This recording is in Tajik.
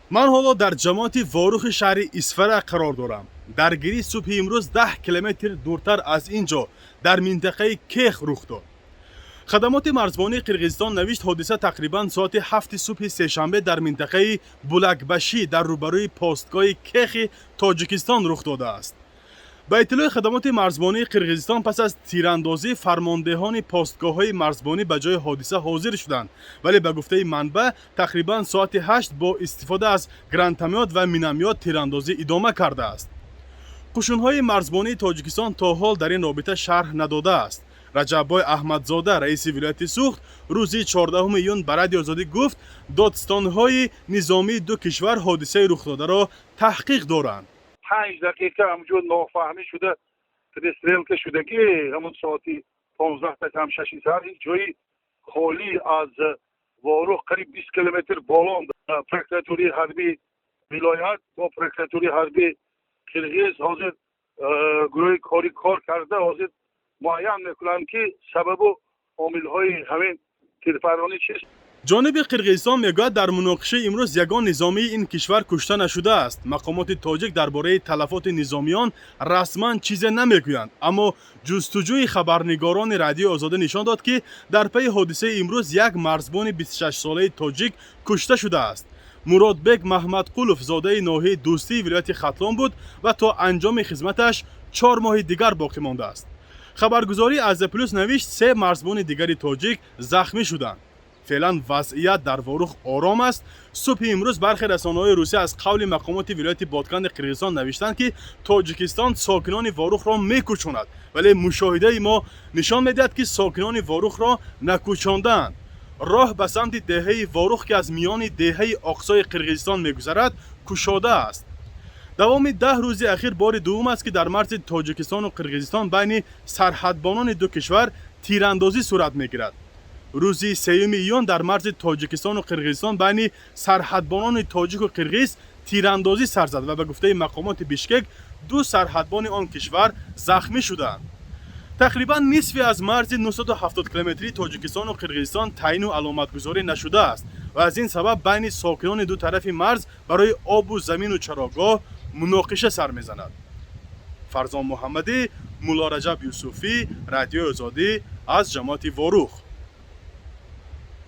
Ман ҳоло дар ҷамоати Ворухи шаҳри Исфара қарор дорам. Даргирӣ субҳи имрӯз 10 километр дуртар аз ин ҷо, дар минтақаи Кех рух дод. Хадамоти марзбонии Қирғизистон навишт, ҳодиса тақрибан соати 7-и субҳи сешанбе дар минтақаи Булакбашӣ дар рӯбарӯи постгоҳи Кехи Тоҷикистон рух додааст. Ба иттилои хадамоти марзбонии Қирғизистон, пас аз тирандозӣ фармондеҳони постгоҳҳои марзбонӣ ба ҷои ҳодиса ҳозир шуданд, вале ба гуфтаи манбаъ, тақрибан соати 8 бо истифода аз гранатомёт ва миномёт тирандозӣ идома кардааст. Қушунҳои марзбонии Тоҷикистон то ҳол дар ин робита шарҳ надодааст. Раҷаббой Аҳмадзода, раиси вилояти Суғд, рӯзи 14 июн ба Радиои Озодӣ гуфт, додстонҳои низомии ду кишвар ҳодисаи рухдодаро таҳқиқ доранд. 5 дақиқа ҳамҷо нофаҳмӣ шуда, перестрелка шуда, ки ҳамун соати 4:55 шаши саҳар ин ҷои холӣ аз Ворух қариб 20 километр боло. Прокуратураи ҳарбии вилоят бо прокуратураи ҳарбии қирғиз ҳозир гурӯҳи корӣ кор карда, ҳозир муайян мекунанд, ки сабабу омилҳои ҳамин тирпаронӣ чист. Ҷониби Қирғизистон мегӯяд, дар муноқишаи имрӯз ягон низомии ин кишвар кушта нашудааст. Мақомоти тоҷик дар бораи талафоти низомиён расман чизе намегӯянд, аммо ҷустуҷӯи хабарнигорони Радиои Озодӣ нишон дод, ки дар пайи ҳодисаи имрӯз як марзбони 26-солаи тоҷик кушта шудааст. Муродбек Маҳмадқулов зодаи ноҳияи Дӯстии вилояти Хатлон буд ва то анҷоми хизматаш 4 моҳи дигар боқӣ мондааст. Хабаргузории Азия Плюс навишт, се марзбони дигари тоҷик захмӣ шуданд. Феълан вазъият дар Ворух ором аст. Субҳи имрӯз бархе расонаҳои Русия аз қавли мақомоти вилояти Ботканди Қирғизистон навиштанд, ки Тоҷикистон сокинони Ворухро мекӯчонад, вале мушоҳидаи мо нишон медиҳад, ки сокинони Ворухро накӯчондаанд. Роҳ ба самти деҳаи Ворух, ки аз миёни деҳаи Оқсои Қирғизистон мегузарад, кушода аст. Давоми 10 рӯзи ахир бори дуввум аст, ки дар марзи Тоҷикистону Қирғизистон байни сарҳадбонони ду кишвар тирандозӣ сурат мегирад. Рӯзи 3 июн дар марзи Тоҷикистону Қирғизистон байни сарҳадбонони тоҷику қирғиз тирандозӣ сар зад ва ба гуфтаи мақомоти Бишкек, ду сарҳадбони он кишвар захмӣ шуданд. Тақрибан нисфе аз марзи 970 километрии Тоҷикистону Қирғизистон таъину аломатгузорӣ нашудааст ва аз ин сабаб байни сокинони ду тарафи марз барои обу замину чарогоҳ муноқиша сар мезанад. Фарзон Муҳаммадӣ, Муллораҷаб Юсуфӣ, Радиои Озодӣ аз ҷамоати Ворух.